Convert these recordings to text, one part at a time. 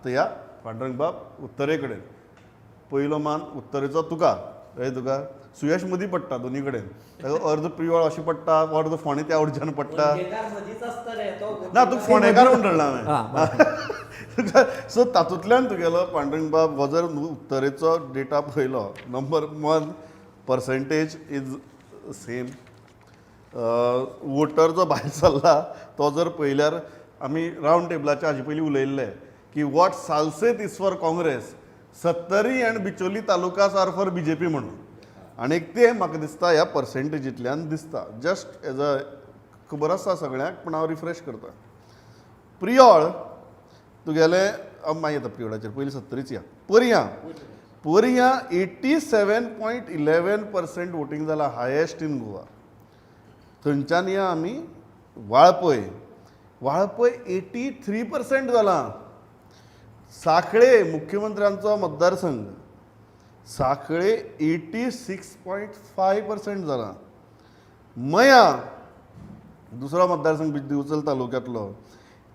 आतां ह्या पांडुरंग बाब उत्तरे कडेन पयलो मान उत्तरेचो तुका कळ्ळें तुका. सुयश मदीं पडटा दोनी कडेन, ताका अर्द प्रियोळ अशें पडटा, अर्द फोंडें त्या वटच्यान पडटा. ना, तुका फोंडेकार म्हूण धरला हांवें तुका. सो तातूंतल्यान तुगेलो पांडुरंग बाब हो जर उत्तरेचो डेटा पळयलो, number one percentage is same. Voter जो भायर सरला तो जर पळयल्यार, आमी रावंड टेबलाच्या हाजे पयलीं उलयल्ले की what Salcete is for Congress, Sattari and Bicholim talukas are for BJP म्हणून. आनी तें म्हाका दिसता ह्या पर्सेंटेजींतल्यान दिसता. जस्ट एज अ खबर आसा सगळ्यांक, पूण हांव रिफ्रेश करता. प्रियोळ तुगेलें मागीर येता प्रियोळाचेर, पयलीं सत्तरीच या. पर्यां, पर्यां 87.11% voting जाला, हायेस्ट इन गोवा. थंयच्यान या आमी वाळपय. वाळपय 83% जालां. साखळे, मुख्यमंत्र्यांचो मतदारसंघ, साखळे 86.5% जाला. मया, दुसरो मतदारसंघ दिवचल तालुक्यांतलो,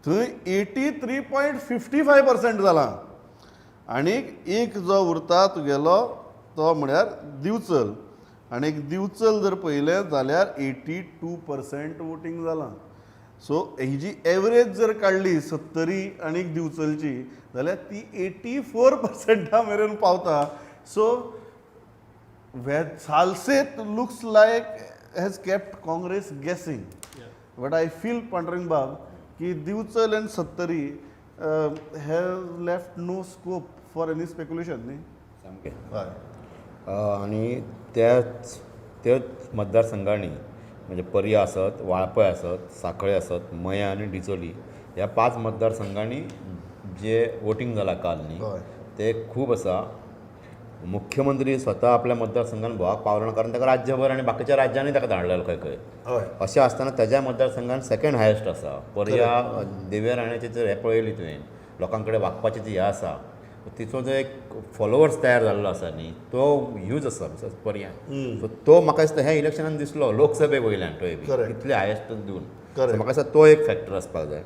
थंय 83.55% जाला. आनी एक जो उरता तुगेलो तो म्हळ्यार दिवचल. आनी दिवचल जर पळयलें जाल्यार 82% वोटींग जालां. सो ही जी एवरेज जर काडली सत्तरी आनी दिवचलची जाल्यार ती 84%ा मेरेन पावता. So Salcete looks like has kept Congress guessing. But I feel, Pandurang Bab, की Divchal and Sattari have left no scope for any speculation न्ही. सामकें. हय. आनी त्याच त्याच मतदारसंघांनी, म्हणजे पर्या आसत, वाळपय आसत, साखळे आसत, मयां आनी डिचोली, ह्या पांच मतदारसंघांनी जे वोटींग जालां काल न्ही, ते खूब आसा. मुख्यमंत्री स्वता आपल्या मतदारसंघान भोवाक पावलो ना, कारण ताका राज्यभर आनी बाकीच्या राज्यांनी ताका धाडलेलो खंय खंय. अशें आसतना ताज्या मतदारसंघान सेकंड हायेस्ट आसा पर्या. दिव्या राण्याची जर हें पळयली तुवें, लोकां कडेन वागपाची जी हें आसा, तिचो जो एक फॉलोवर्स तयार जाल्लो आसा न्ही, तो ह्यूज आसा पर्यान. सो तो म्हाका दिसता ह्या इलेक्शनान दिसलो लोकसभे वयल्यान तोय बी इतले हायेस्ट दिवन. So म्हाका दिसता तो एक फॅक्टर आसपाक जाय.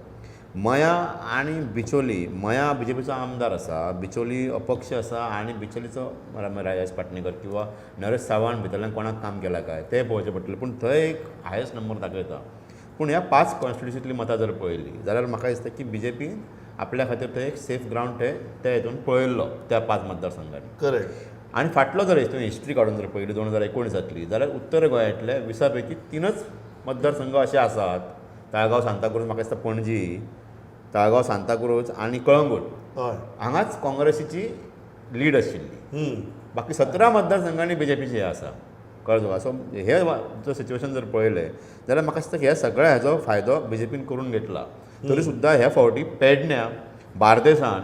मया आनी बिचोली, मया बीजेपीचो आमदार आसा, बिचोली अपक्ष आसा आनी बिचोलीचो राजेश पाटणेकर किंवा नरेश सावंत भितरल्यान कोणाक काम केलां काय तें पळोवचें पडटलें, पूण थंय एक हायेस्ट नंबर दाखयता. पूण ह्या पांच कॉन्स्टिट्युन्सीतली मतां जर पळयली जाल्यार म्हाका दिसता की बीजेपीन आपल्या खातीर थंय एक सेफ ग्रावंड थंय ते हितून पळयल्लो त्या पांच मतदारसंघांनी. आनी फाटलो जर तुवें हिस्ट्री काडून जर पळयली 2019तांतली जाल्यार उत्तर गोंयांतले 20 पैकी तीनच मतदारसंघ अशे आसात, ताळगांव, सांताक्रूज, म्हाका दिसता पणजी, ताळगांव, सांताक्रूज आनी कळंगूट, हांगाच काँग्रेसीची लीड आशिल्ली. बाकी 17 मतदारसंघांनी बीजेपीची हें आसा, कळ्ळें तुका. सो हे जो सिच्युएशन जर पळयलें जाल्यार म्हाका दिसता ह्या सगळ्या हेजो फायदो बीजेपीन करून घेतला. तरी सुद्दां ह्या फावटी पेडण्या, बार्देसान,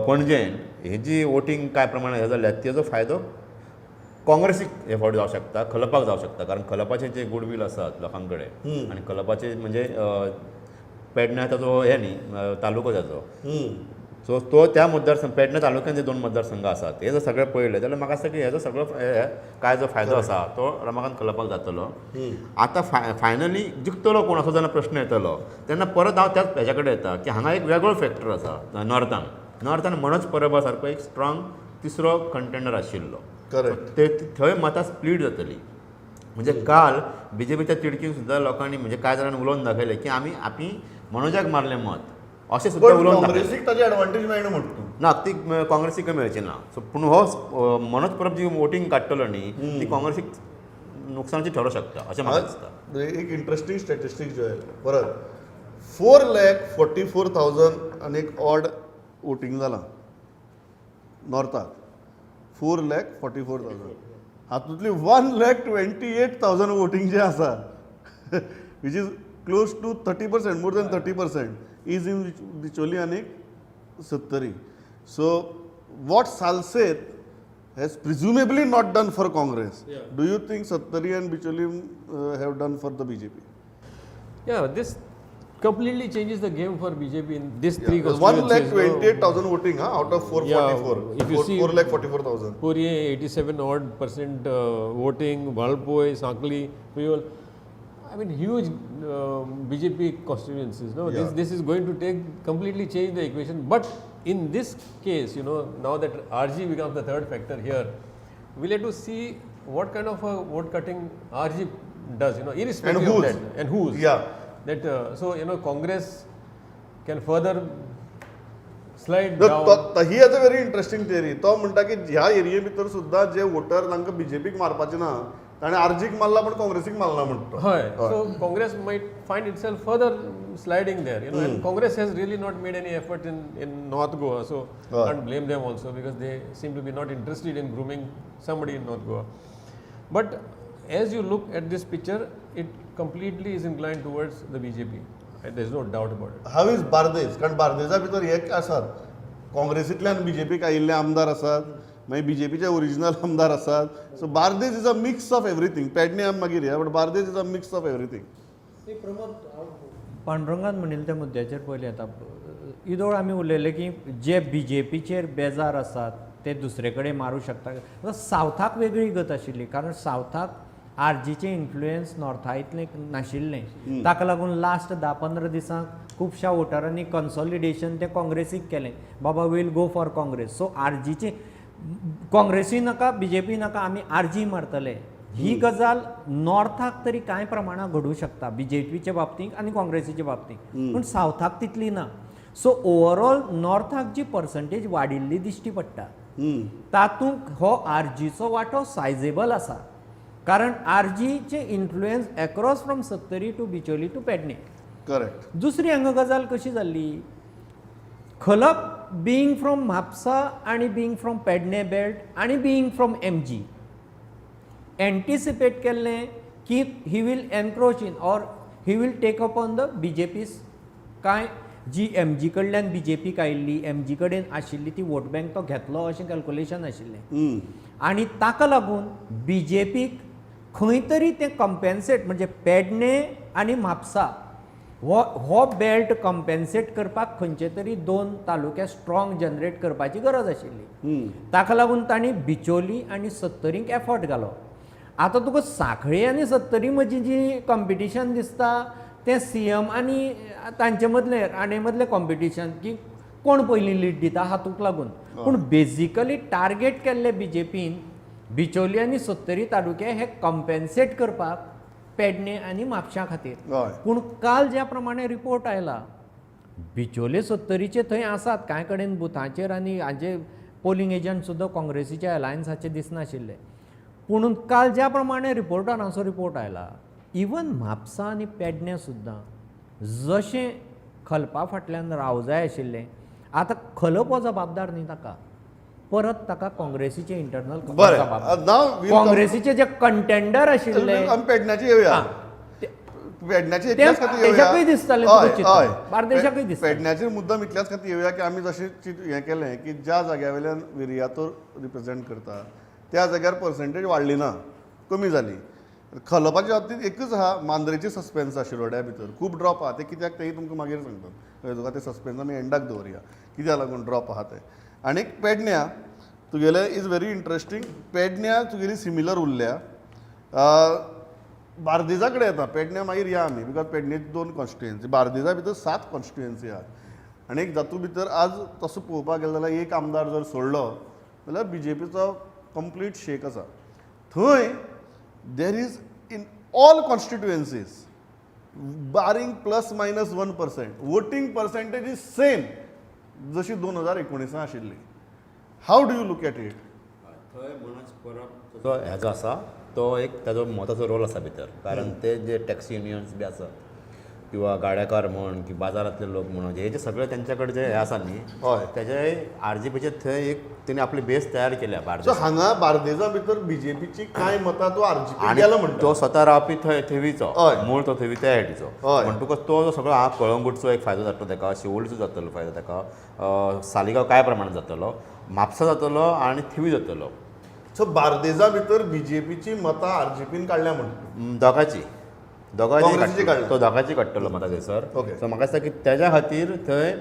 पणजेन ही जी वोटींग कांय प्रमाणात हें जाल्या तेजो फायदो काँग्रेसीक हे फावटी जावं शकता, खलपाक जावं शकता, कारण खलपाचे जे गुडवील आसात लोकां कडेन आनी खलपाचे म्हणजे पेडण्या ताजो हें न्ही तालुको ताजो, सो तो त्या मतदारसंघ पेडणे तालुक्यान जे दोन मतदारसंघ आसात हे जर सगळें पळयलें जाल्यार म्हाका दिसता की हेजो सगळो काय जो फायदो आसा तो रमाकांत खलपाक जातलो. आतां फायनली जिखतलो कोण असो जेन्ना प्रश्न येतलो तेन्ना परत हांव त्याच हेज्या कडेन येता की हांगा एक वेगळो फॅक्टर आसा. नॉर्थान नॉर्थान मनोज परबा सारको एक स्ट्रॉंग तिसरो कंटेंडर आशिल्लो. ते थंय मतां स्प्लीट जातली. म्हणजे काल बीजेपीच्या तिडकीन सुद्दां लोकांनी, म्हणजे कांय जाणांनी उलोवन दाखयलें की आमी आपी मनोजाक मारलें मत अशें सुद्दां पण उलोवन दाखयलें. काँग्रेसीक ताजी एडवांटेज मेळना म्हणटा तूं? ना, ती काँग्रेसीक मेळची ना. सो पूण हो मनोज परब जी वोटींग काडटलो न्ही ती काँग्रेसीक नुकसानाची ठरोवंक शकता अशें म्हाका दिसता. एक इंटरेस्टिंग स्टॅटिस्टीक जो परत 4,44,000 आनी एक ऑड वोटींग जालां नॉर्थाक, 4,44,000, हातूंतली 1,28,000 voting जें आसा, which is close to 30%, more than 30%, is in Bicholim आनी Sattari. So what Salcete has presumably not done for Congress, do you think Sattari and Bicholim have done for the BJP? Yeah, this completely changes the game for BJP in this three 1 lakh constituencies. 28,000 voting, huh, out of 444. Yeah, if you see- 4,44,000. Poriem 87 odd percent voting, Valpoi, Sankhali, Priol. I mean, huge BJP constituencies. No, this this is going to take completely change the equation. But In this case, now that RG becomes the third factor here, we'll have to see what kind of a vote cutting RG does, irrespective And of whose. that. And whose. That, so, Congress can further slide down. He has a very interesting theory. तो म्हणटा की ह्या एरिये भितर सुद्दां जे water तांकां बीजेपीक मारपाचे ना, ताणें आरजीक मारला पण काँग्रेसीक मारला म्हणटा. हय. So Congress might find itself further sliding there, and Congress has really not made any effort in North Goa, so can't blame them also because they seem to be not interested in grooming somebody in North Goa. But as you look at this picture, it completely is inclined towards the BJP. There is no doubt about it. How is Bardez? कारण बार्देजा भितर हे आसात, काँग्रेसींतल्यान बीजेपीक आयिल्ले आमदार आसात, मागीर बीजेपीचे original आमदार आसात. So Bardez is a mix of everything. Pedne आमी मागीर या, but Bardez is a mix of everything. Pramod, पांडुरंगान म्हणिल्ले त्या मुद्द्याचेर पयलीं येता. इदोळ आमी उलयले की जे बी जे पीचेर बेजार आसात ते दुसरे कडेन मारूं शकता. आतां सावथाक वेगळी गत आशिल्ली, कारण सावथाक आरजीचें इन्फ्लुयन्स नॉर्था इतलें नाशिल्लें. ताका लागून लास्ट 10-15 दिसांक खुबश्या वोटरांनी कन्सॉलिडेशन तें काँग्रेसीक केलें, बाबा we'll go for Congress. So आरजीचें काँग्रेसूय नाका, बी जे पी नाका, आमी आरजी मारतले, ही गजाल नॉर्थाक तरी कांय प्रमाणांत घडूं शकता बी जे पीच्या बाबतींत आनी काँग्रेसीच्या बाबतींत, पूण सावथाक तितली ना. सो ओवरऑल नॉर्थाक जी पर्संटेज वाडिल्ली दिश्टी पडटा तातूंत हो आरजीचो वांटो सायजेबल आसा, कारण आरजीचें influence across from Sattari to Bicholim to Pedne. दुसरी हांगा गजाल कशी जाल्ली, खलप बिईंग फ्रॉम म्हापसा आनी बिईंग फ्रॉम पेडणे बेल्ट आनी being from MG, anticipate केल्लें की he will encroach in or he will take up on the B J P's कांय जी एम जी कडल्यान बी जे पीक आयिल्ली, एम जी कडेन आशिल्ली ती वोट बँक तो घेतलो अशें कॅल्कुलेशन आशिल्लें. आनी ताका लागून बी जे पीक खंय तरी तें कम्पेन्सेट, म्हणजे पेडणे आनी म्हापसा हो बेल्ट कम्पेन्सेट करपाक खंयचे तरी 2 तालुके स्ट्रॉंग जनरेट करपाची गरज आशिल्ली. ताका लागून तांणी बिचोली आनी सत्तरीक एफर्ट घालो. आतां तुका सांखळी आनी सत्तरी मदीं जी कॉम्पिटिशन दिसता तें सी एम आनी तांचे मदलें राणे मदलें कॉम्पिटिशन की कोण पयलीं लीड दिता हातूंक लागून. पूण बेजिकली टार्गेट केल्ले बी जे पीन बिचोली आनी सत्तरी तालुके हे कम्पेन्सेट करपाक पेडणे आनी म्हापशां खातीर. पूण काल ज्या प्रमाणे रिपोर्ट आयला, बिचोले सत्तरीचे थंय आसात कांय कडेन बुथांचेर आनी हाजे पोलिंग एजंट सुद्दां काँग्रेसीच्या अलायन्साचे दिसनाशिल्ले. पूण काल ज्या प्रमाणे रिपोर्टरांचो रिपोर्ट आयला, इवन म्हापसा आनी पेडणे सुद्दां जशें खलपा फाटल्यान राव जाय आशिल्लें, आतां खलप हो जबाबदार न्ही, ताका परत ताका काँग्रेसीचे इंटरनल काँग्रेसीचे जे कंटेंडर आशिल्ले, आमी पेडण्याचे येवया, पेडण्याचे इतल्याच खातीर तेच्याकूय दिसतालें, बार्देशाकूय दिसतालें. पेडण्याचेर मुद्दम इतल्याच खातीर येवया की आमी जशें हें केलें की ज्या जाग्या वयल्यान विरियातो रिप्रेजेंट करता त्या जाग्यार पर्संटेज वाडली ना, कमी जाली. खलपाच्या बाबतींत एकूच आहा, मांद्रेची सस्पेन्स आहा शिरोड्या भितर खूब ड्रॉप आहा, ते कित्याक तेय तुमकां मागीर सांगतात, तुका ते सस्पेन्स आमी एंडाक दवरया कित्याक लागून ड्रॉप आहा ते. आनी पेडण्या तुगेले is very interesting, पेडण्या तुगेली सिमिलर उरल्या. बार्देजा कडेन येता, पेडण्या मागीर या आमी, because पेडणेची 2 कॉन्स्टिट्युएन्सी, बार्देजा भितर 7 कॉन्स्टिट्युएन्सी आहात. आनी एक जातूंत भितर आज तसो पळोवपाक गेलो जाल्यार एक आमदार जर सोडलो जाल्यार बी जे पीचो कंप्लीट शेक आसा थंय. There is in all constituencies barring plus minus 1% voting percentage is same जशी 2019 आशिल्ली. How do you look at it? थंय मनोज परब जो हेजो आसा तो एक ताजो म्हत्वाचो रोल आसा भितर, कारण ते जे टॅक्सी युनियन्स बी आसात किंवा गाड्याकार म्हण की बाजारांतले लोक म्हण, हे जे सगळे त्यांच्या कडेन जे हे आसा न्ही, तेजे आर जी पीचे थंय एक तेणी आपली बेस तयार केल्या बार्देस. सो हांगा बार्देजा भितर बीजेपीची कांय मतां तो आर जी पी गेलो म्हणटा, तो स्वता रावपी थंय थेवीचो, मूळ तो थेवी त्या सायडीचो, म्हणटकच तो जो सगळो हा कळंगूटचो एक फायदो जातलो ताका, शिवोलीचो जातलो फायदो ताका, सालिगांव कांय प्रमाणात जातलो, म्हापसा जातलो आनी थिवी जातलो. सो बार्देजा भितर बीजेपीची मतां आर जी पीन काडल्या म्हणटा, दोगांची दोगांची तो दोगांची काडटलो मतां थंयसर. सो म्हाका दिसता की तेज्या खातीर थंय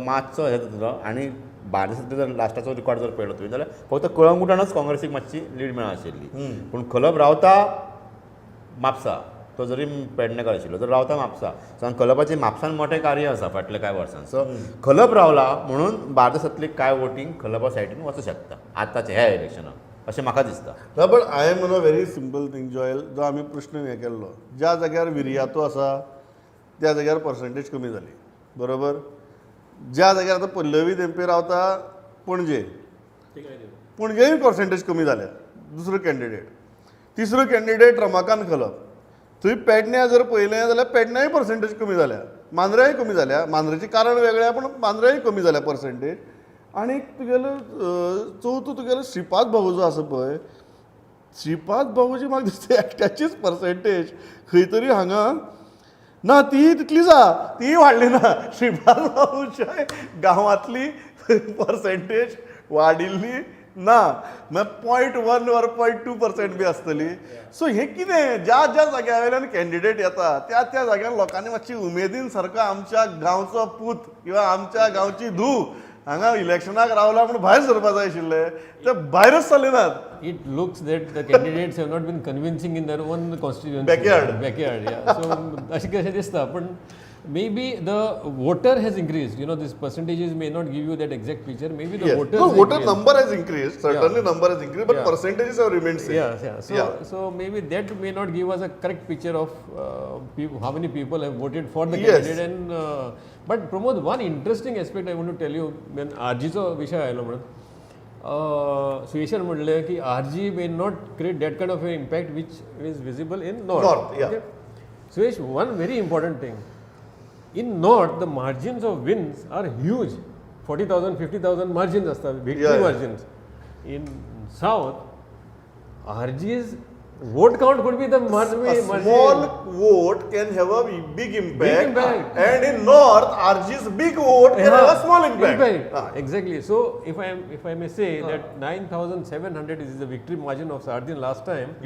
मातसो हें जातलो. आनी बार्देसांतलो जर लास्टाचो रिकॉर्ड जर पळयलो तुवें जाल्यार फक्त कळंगुटानच काँग्रेसीक मातशी लीड मेळनाशिल्ली, पूण खलप रावता म्हापसा, तो जरी पेडणेकार आशिल्लो तर रावता म्हापसा. सो आनी खलपाचें म्हापसान मोठें कार्य आसा फाटल्या कांय वर्सां. सो खलप रावला म्हणून बार्देसांतली कांय वोटींग खलपा सायडीन वचूं शकता आतांच्या ह्या इलेक्शनाक, अशें म्हाका दिसता. ना, but I am on a very simple thing, Joel. जो आमी प्रश्न हें केल्लो, ज्या जाग्यार विरियातो आसा त्या जाग्यार पर्संटेज कमी जाली, बरोबर? ज्या जाग्यार आतां पल्लवी धेंपे रावता पणजे, पणजेय पर्संटेज कमी जाल्या. दुसरो कॅन्डिडेट, तिसरो कॅन्डिडेट रमाकांत खलप, थंय पेडण्या जर पळयलें जाल्यार पेडण्याय पर्संटेज कमी जाल्या, मांद्र्याय कमी जाल्या. मांद्रेचें कारण वेगळें, पूण मांद्र्याय कमी जाल्या पर्संटेज. आनी तुगेलो चवथो तुगेलो श्रीपाद भाऊ जो आसा पळय, श्रीपाद भाऊची म्हाका दिसता एकट्याचीच पर्संटेज खंय तरी हांगा ना, ती तितलीच आहा, तीय वाडली ना. श्रीपाद भाऊच्या गांवांतली पर्संटेज वाडिल्ली ना, म्हळ्यार 0.1 or 0.2% बी आसतली. सो हें कितें, ज्या ज्या जाग्या वयल्यान कॅन्डिडेट येता त्या त्या जाग्यार लोकांनी मातशी उमेदीन सारको आमच्या गांवचो पूत किंवा आमच्या गांवची धूव हांगा इलेक्शनाक रावला म्हूण भायर सरपा जाय आशिल्ले, ते भायरच सरले नात. It looks that the candidates have not been convincing in their own constituency. Backyard. Backyard, yeah. So, अशें कशें दिसता, पण maybe the voter has increased. These percentages may not give you that exact picture. Maybe the voters No, voter increased. Number has increased. Certainly, number has increased, but percentages have remained same. Yeah. So maybe that may not give us a correct picture of how many people have voted for the candidate. And but Pramod, one interesting aspect I want to tell you, when RG चो विशय आयलो म्हणून सुयेशान म्हणलें की RG may not create that kind of impact which is visible in north. North, yeah. Suyesh, one very important thing. In north, the margins of wins are huge. 40,000, 50,000 margins आसता, victory margins. In south, RG's vote count could be the margin. A small vote can have a big impact. Big impact. And in North, RG's big vote can have a small impact. Ah. Exactly. So if I may say that 9,700 is the victory margin of Sardin last time.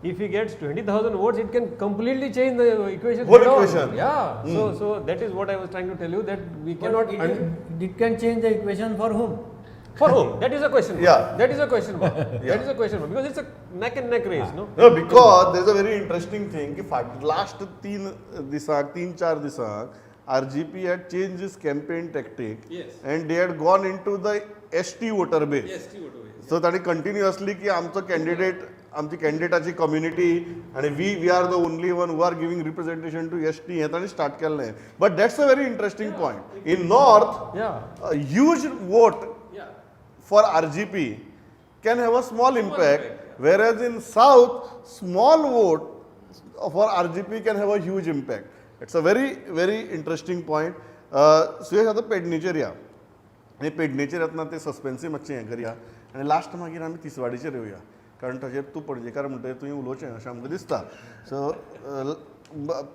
If he gets 20,000 votes, it can completely change the equation. Whole head on. Equation. Hmm. Yeah. So that is what I was trying to tell you, that we cannot. But it can change the equation for whom? For whom? That is a question mark. That is a question mark. That is a question mark because it's a neck and neck race, no? No, because there's a very interesting thing की last तीन दिसांक, तीन चार दिसांक RGP had changed his campaign tactic and they had gone into the ST voter base. So तांणी continuously की आमचो candidate, आमची कॅन्डिडेटाची कम्युनिटी आनी we are the only one who are giving representation to ST, हें तांणी स्टार्ट केल्लें. But that's a very interesting point. In north, huge vote for RGP can have a small impact, whereas in South, small vote for RGP can have a huge impact. It's a very, very interesting point. Suyash, आतां पेडणेचेर या आनी पेडणेचेर येतना ते सस्पेन्सूय मातशें हें करया आनी last मागीर आमी तिसवाडीचेर येवया, कारण ताचेर तूं पणजेकार म्हणटकीर तुवें उलोवचें अशें आमकां दिसता. सो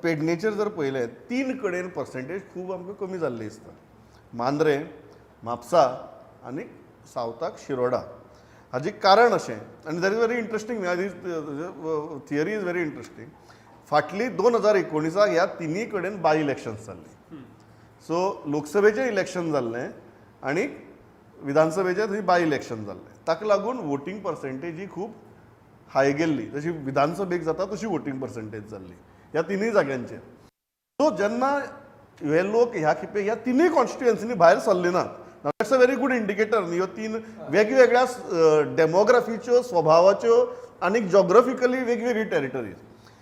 पेडणेचेर जर पळयलें, तीन कडेन पर्संटेज खूब आमकां कमी जाल्ली दिसता: मांद्रें, म्हापसा आनी सावथाक शिरोडा. हाजें कारण अशें, आनी that is very interesting, theory is very interesting. फाटली 2019 ह्या तिनूय कडेन बाय इलेक्शन्स जाल्लीं. सो लोकसभेचें इलेक्शन जाल्लें आनी विधानसभेचें थंय बाय इलेक्शन जाल्लें. ताका लागून वोटींग पर्संटेज ही खूब हाय गेल्ली. जशी विधानसभेक जाता तशी वोटींग पर्संटेज जाल्ली ह्या तिनूय जाग्यांचेर. सो जेन्ना हे लोक ह्या खेपे ह्या तिनूय कॉन्स्टिट्युएन्सीनी भायर सरले नात, that's a very good indicator न्ही. ह्यो तीन वेगवेगळ्या डेमोग्राफीच्यो, स्वभावाच्यो आनी जॉग्राफिकली वेगवेगळी territories.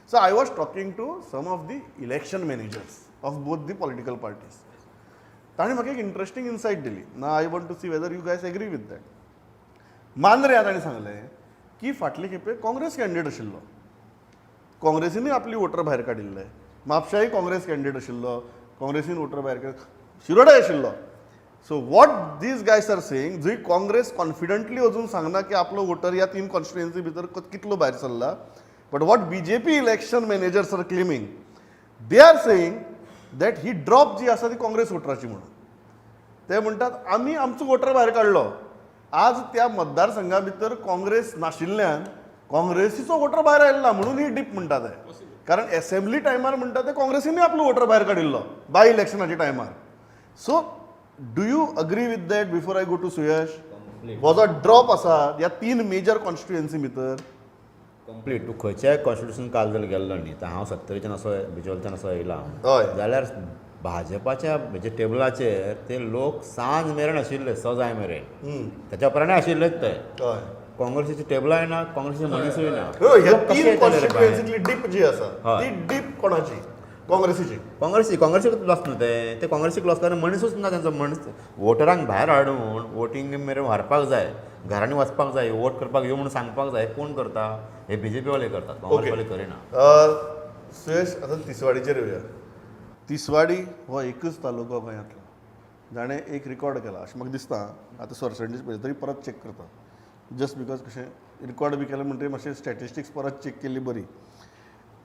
So I was talking to some of the election managers of both the political parties. ताणें म्हाका एक इंट्रस्टींग इनसायट दिली ना. I want to see whether you guys agree with that. मांद्र्यां ताणें सांगलें की फाटले खेपे काँग्रेस कॅन्डिडेट आशिल्लो, काँग्रेसीनूय आपली वोटर भायर काडिल्ले. म्हापशाय काँग्रेस कॅन्डिडेट आशिल्लो, काँग्रेसीन वोटर भायर काड, शिरोडाय आशिल्लो. So what these guys are saying, जंय काँग्रेस कॉन्फिडंटली अजून सांगना की आपलो वोटर ह्या तीन कॉन्स्टिट्युएन्सी भितर कितलो भायर सरला, but what BJP election managers are claiming, they are saying that he drop जी आसा ती काँग्रेस वोटराची म्हणून. ते म्हणटात, आमी आमचो वोटर भायर काडलो, आज त्या मतदारसंघा भितर काँग्रेस नाशिल्ल्यान काँग्रेसीचो वोटर भायर आयला म्हणून ही डीप म्हणटा ते. कारण एसेंब्ली टायमार म्हणटा ते काँग्रेसीनूय आपलो वोटर भायर काडिल्लो बाय इलेक्शनाच्या टायमार. So do you agree with that before I go to Suyash? हो जो ड्रॉप आसा ह्या तीन मेजर कॉन्स्टिट्युएन्सी भितर. कंप्लीट तूं खंयच्याय कॉन्स्टिट्युशन काल जर गेल्लो न्ही, तर हांव सत्तरीच्यान असो, बिचोलच्यान असो येयला हांव, जाल्यार भाजपाच्या म्हणजे टेबलाचेर ते लोक सांज मेरेन आशिल्ले, 6 जाय मेरेन, त्याच्या उपरांत आशिल्लेच ते. काँग्रेसीची टेबलांय ना, काँग्रेसीचे मनीसूय ना. ह्या लोक कशे तीन येतले रे भायर? कॉन्स्टिट्युएन्सीतली डीप जी आसा ती डीप कोणाची? काँग्रेसीची. काँग्रेसीकूच लॉस न्हू ते, ते काँग्रेसीक लॉस, कारण मनीसूच ना तेंचो. मनीस वोटरांक भायर हाडून वोटींग मेरेन व्हरपाक जाय, घरांनी वचपाक जाय, वोट करपाक यो म्हणून सांगपाक जाय. कोण करता हे? बीजेपी वाले करतात, काँग्रेस वाले करिना. सुयश, आतां तिसवाडीचेर येवया. तिसवाडी हो एकच तालुको गोंयांतलो जाणें एक रिकॉर्ड केला अशें म्हाका दिसता. आतां पर्संटेज पळयता तरी परत चॅक करता, जस्ट because कशें रिकॉर्ड बी केलें म्हणटकीर मातशें स्टॅटिस्टिक्स परत चॅक केल्ली बरी.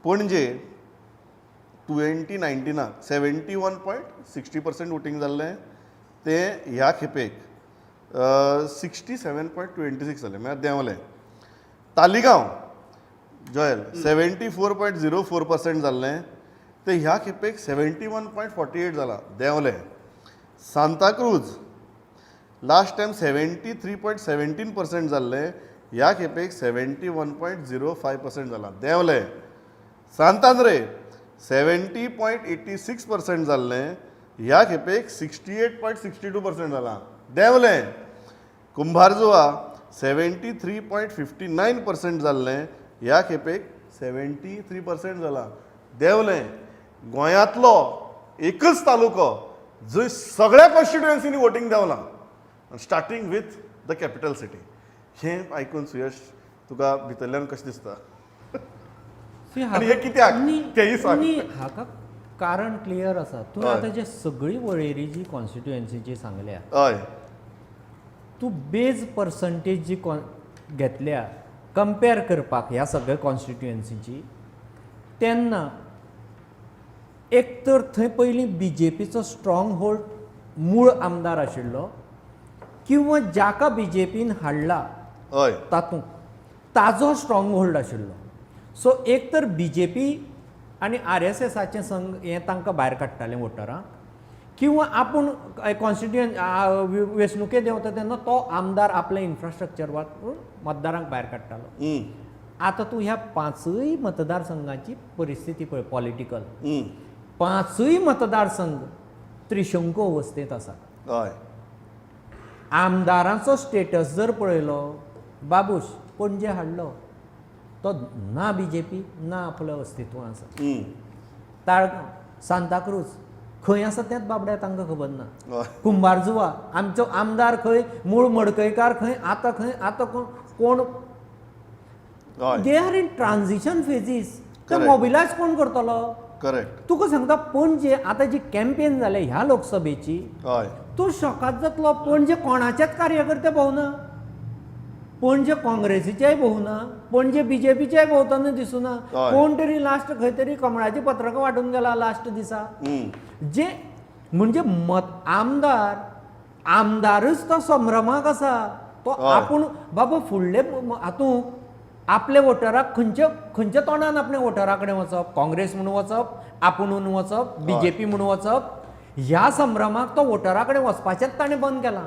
पणजे 2019 71.60% वोटींग जाल्लें, तें ह्या खेपेक 67.26 जालें, म्हळ्यार देंवलें. तालिगांव जॉयल 74.04% जाल्लें, तें ह्या खेपेक 71.48 जालां, देंवलें. सांताक्रूज लास्ट टायम 73.17% जाल्लें, ह्या खेपेक 71.05% जालां, देंवलें. सांतांद्रे 70.86% जाल्लें, ह्या खेपेक 68.62% जालां, देंवलें. कुंभारजुवा 73.59% जाल्लें, ह्या खेपेक 73% जालां, देंवलें. गोंयांतलो एकच तालुको जंय सगळ्या कॉन्स्टिट्युएन्सीनी voting देंवलां, starting with the capital city. हें आयकून सुयश तुका भितरल्यान कशें दिसता? आनी हें कित्याक तेंय सांग. न्ही, हाका कारण क्लियर आसा. तूं आतां जे सगळी वळेरी जी कॉन्स्टिट्युएन्सीची सांगल्या, तूं बेज पर्संटेज जी घेतल्या कंपेर करपाक ह्या सगळ्या कॉन्स्टिट्युएन्सीची, तेन्ना एक तर थंय पयलीं बीजेपीचो स्ट्रॉंग होल्ड मूळ आमदार आशिल्लो, किंवा जाका बीजेपीन हाडला तातूंत ताजो स्ट्रॉंग होल्ड आशिल्लो. सो एक तर बीजेपी आनी आरएसएसाचें संघ हें तांकां भायर काडटालें वोटरांक, किंवा आपूण कॉन्स्टिट्युएंट वेंचणुकेंत देंवता तेन्ना तो आमदार आपलें इन्फ्रास्ट्रक्चर वापरून मतदारांक भायर काडटालो. आतां तूं ह्या पांचूय मतदारसंघाची परिस्थिती पळय, पॉलिटिकल पांचूय मतदारसंघ त्रिशंको अवस्थेंत आसा. आमदारांचो स्टेटस जर पळयलो, बाबूश पणजे हाडलो तो ना बीजेपी ना आपल्या अस्तित्वां आसा. ताळगांव, सांताक्रूज खंय आसा तेंच बाबड्या तांकां खबर ना. कुंभारजुवा आमचो आमदार खंय, मूळ मडकयकार खंय, आतां खंय, आतां कोण, they are in transition phases. ते मोबिलायज कोण करतलो? करेक्ट. तुका सांगता, पणजे आतां जी कॅम्पेन जाल्या ह्या लोकसभेची, तूं शॉकात जातलो. पणजे कोणाचेच कार्यकर्ते भोवना, पणजे काँग्रेसीचेय भोवना, पणजे बीजेपीचेय भोंवतना दिसुना. कोण तरी लास्ट खंय तरी कमळाची पत्रकां वांटून गेला लास्ट दिसा. जे म्हणजे मत आमदार आमदारच तो संभ्रमाक आसा, तो आपूण बाबा फुडले हातूंत आपल्या वोटराक खंयच्या खंयच्या तोंडान आपल्या वोटरा कडेन वचप, काँग्रेस म्हणून वचप, आपूण म्हणून वचप, बीजेपी म्हणून वचप, ह्या संभ्रमाक तो वोटरा कडेन वचपाचेंच ताणें बंद केलां.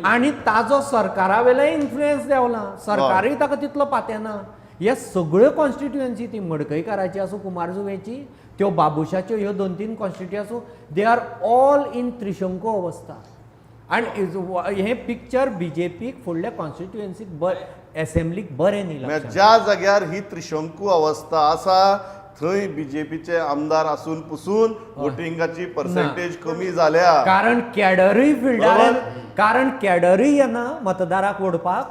आनी ताजो सरकारा वेलोय इन्फ्लुयन्स देंवला, सरकारूय ताका तितलो पातेना. ह्या सगळ्यो कॉन्स्टिट्युएन्सी, ती मडकयकाराची आसूं, कुमारजुवेची, त्यो बाबुशाच्यो ह्यो 2-3 कॉन्स्टिट्युएन्सी आसूं, they are all in त्रिशंको अवस्था. आनी हें पिक्चर बीजेपीक फुडल्या कॉन्स्टिट्युएन्सीक एसेंब्लीक बरें न्ही. ज्या जाग्यार ही त्रिशंकू अवस्था आसा थंय बीजेपीचे आमदार आसून पुसून वोटिंगाची पर्सेंटेज कमी जाल्या. कारण कॅडरूय फिल्डार, कारण कॅडरूय येना मतदाराक ओडपाक,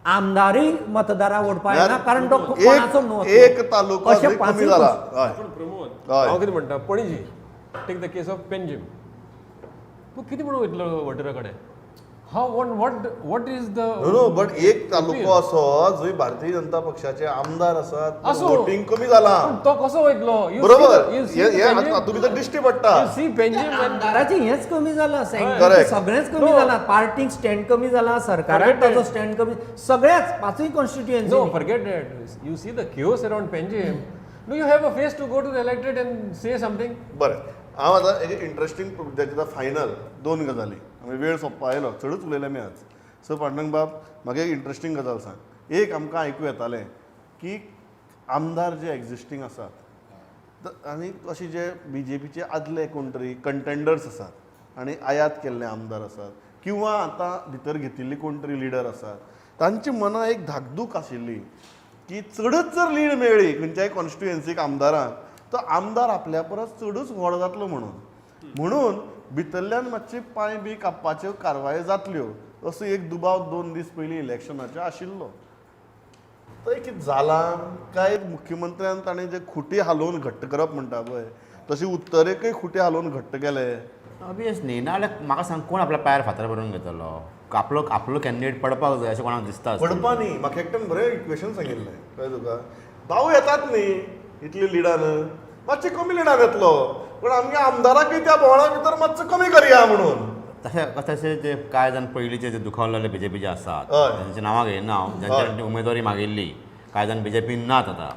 आमदारूय मतदाराक ओडपाक येना, कारण तो कोणाचो न्हू. एक तालुको कमी जाला. प्रमोद, हांव कितें म्हणटा, Panaji take the case of Panjim, तूं कितें म्हणून वयतलो वोटरा कडेन? How what what is the no but एक तालुको असो जंय भारतीय जनता पक्षाचे आमदार आसात, वोटिंग कमी जाला, तो कसो वयतलो? बरोबर, तुमी तर दिश्टी पडटा. आमदाराचें हेंच कमी जालां, सगळेंच कमी जालां, पार्टीक स्टँड कमी जाला, सरकाराक ताचो स्टँड कमी, सगळ्याच पांचूय constituency. No, forget that. You see the chaos around Panjim. Do you have a face to go to the electorate and say something? बरें, हांव आतां एक इंट्रस्टींग मुद्द्याचेर फायनल दोन गजाली, आमी वेळ सोंपपा आयलो, चडूच उलयले आमी आज. सो पांडुरंग बाब, म्हाका एक इंट्रस्टींग गजाल सांग. एक आमकां आयकूं येतालें की आमदार जे एग्जिस्टींग आसात आनी अशे जे बीजेपीचे आदले कोण तरी कंटेंडर्स आसात आनी आयात केल्ले आमदार आसात किंवा आतां भितर घेतिल्ली कोण तरी लिडर आसात, तांची मनां एक धाकधूक आशिल्ली की चडच जर लीड मेळ्ळी खंयच्याय कॉन्स्टिट्युएन्सीक आमदारांक तो आमदार आपल्या परस चडूच व्हड जातलो म्हणून, म्हणून भितरल्यान मातशी पांय बी कापपाच्यो कारवायो जातल्यो असो एक दुबाव 2 दीस पयलीं इलेक्शनाचे आशिल्लो. तो कितें जालां काय मुख्यमंत्र्यान ताणें जे खुटी हालोवन घट्ट करप म्हणटा पळय तशी उत्तरेकय खुटी हालोवन घट्ट केले. ऑबियस न्ही, नाजाल्यार म्हाका सांग कोण आपल्या पांयार फातर भरून घेतलो? आपलो आपलो कॅन्डिडेट पडपाक जाय अशें कोणाक दिसता? पडपा न्ही, म्हाका एकट्यान बरें इक्वेशन सांगिल्लें, कळ्ळें तुका? भाऊ येतात न्ही इतली लिडान, मातशें कमी लिडान येतलो पूण आमगे आमदाराकय त्या बोवाळा भितर मातसो कमी करया म्हणून. तशें तशें जे कांय जाण पयलींचे जे दुखावलेले बीजेपीचे आसात तांची नांवां घेयना हांव, ज्यांच्या उमेदवारी मागिल्ली, कांय जाण बीजेपीन नात आतां.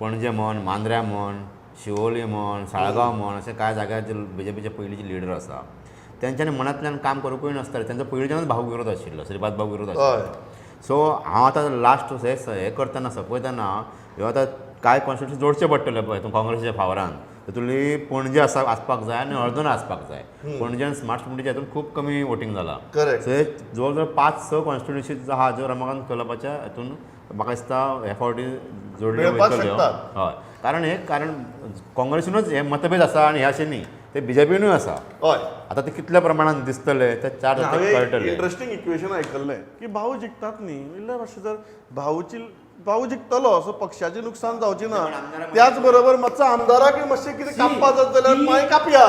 पणजे म्हण, मांद्र्या म्हण, शिवोली म्हण, साळगांव म्हण, अशे कांय जाग्यार जे बीजेपीचे पयलींचे लिडर आसा तेंच्यांनी मनांतल्यान काम करूंकूय नासतालें. तेंचो पयलींच्यानूच भाऊ विरोध आशिल्लो, श्रीपाद भाऊ विरोध आशिल्लो. सो हांव आतां लास्ट हे करतना सोंपयतना ह्यो आतां कांय कॉन्स्टिट्युन्सी जोडचे पडटले पळय तूं काँग्रेसीच्या फावरान, तितूंतली पणजे आसा आसपाक जाय आनी हळदोणा आसपाक जाय. पणजे आनी स्मार्ट सिटीच्या हितून खूब कमी वोटींग जालां. सो हे जवळ जवळ 5-6 कॉन्स्टिट्युन्सी जो आहा ज्यो रमाकांत क्लबाच्या हितून म्हाका दिसता हे फावटी जोडल्यो वयतल्यो. हय, कारण हे कारण काँग्रेसीनूच हे मतभेद आसा आनी हे अशें न्ही, ते बीजेपीनूय आसा. आतां ते कितल्या प्रमाणान दिसतले ते 4 तारखेक कळटले. इंट्रस्टींग इक्वेशन आयकल्लें की भाऊ जिखतात न्ही, इल्ले मातशें जर भाऊ जिखतलो असो पक्षाचें नुकसान जावचें ना, त्याच बरोबर मातसो आमदाराकय मातशें कितें कापपा जात जाल्यार मागीर कापया,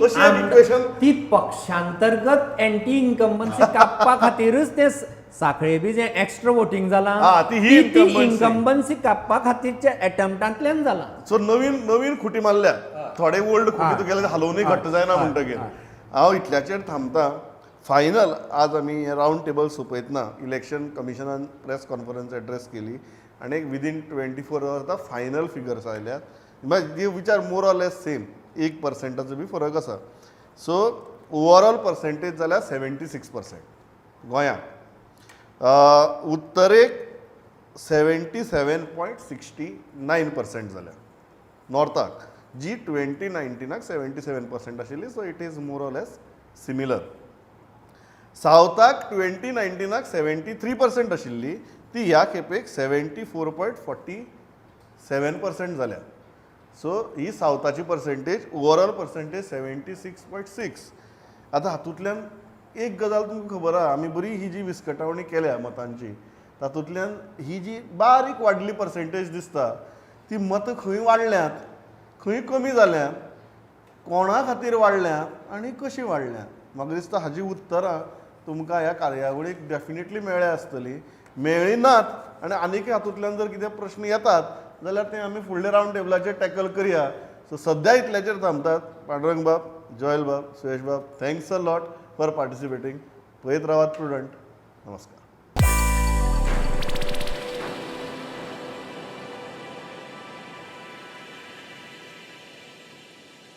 अशी एक इक्वेशन. ती पक्षांतर्गत एंटी इन्कम्बन्सी कापपा खातीरच ते साखळे बी जे एक्स्ट्रा वोटींग जालां ती इन्कम्बन्सी कापपा खातीरच्या एटम्प्टांतल्यान जालां. सो नवीन नवीन खुटी मारल्या, थोडे ओल्ड खुटी तुगेले हालोवनूय घट्ट जायना म्हणटकीर हांव इतल्याचेर थांबता. फायनल आज आमी रावंड टेबल सोंपयतना इलेक्शन कमिशनान प्रेस कॉन्फरन्स एड्रेस केली आनी एक विदीन 24 अवर्स आतां फायनल फिगर्स आयल्यात. मागीर which are more or less same, 1%चो बी फरक आसा. सो ओवरऑल पर्सेंटेज जाल्यार 76% गोंयांत, उत्तरेक 77.69% जाल्या नॉर्थाक, जी 2019 77% आशिल्ली. So it is more or less similar. सावथाक 2019 73% आशिल्ली, ती ह्या खेपेक 74.47% जाल्या. सो ही सावथाची पर्सेंटेज, ओवरऑल पर्सेंटेज 76.6. आतां हातूंतल्यान एक गजाल तुमकां खबर आहा, आमी बरी ही जी विस्कटावणी केल्या मतांची, तातूंतल्यान ही जी बारीक वाडली पर्सेंटेज दिसता ती मतां खंय वाडल्यांत, खंय कमी जाल्यांत, कोणा खातीर वाडल्यांत आनी कशीं वाडल्यांत, म्हाका दिसता हाजी उत्तरां तुमकां ह्या कार्यावळीक डेफिनेटली मेळ्ळ्या आसतली. मेळ्ळी नात आनी आनीक हातूंतल्यान जर कितें प्रश्न येतात जाल्यार ते आमी फुडल्या रावंड टेबलाचेर टॅकल करया. सो सद्या इतल्याचेर थांबतात. पांडुरंग बाब, जोयल बाब, सुयश बाब, thanks a lot for participating. पळयत रावात प्रुडंट. नमस्कार.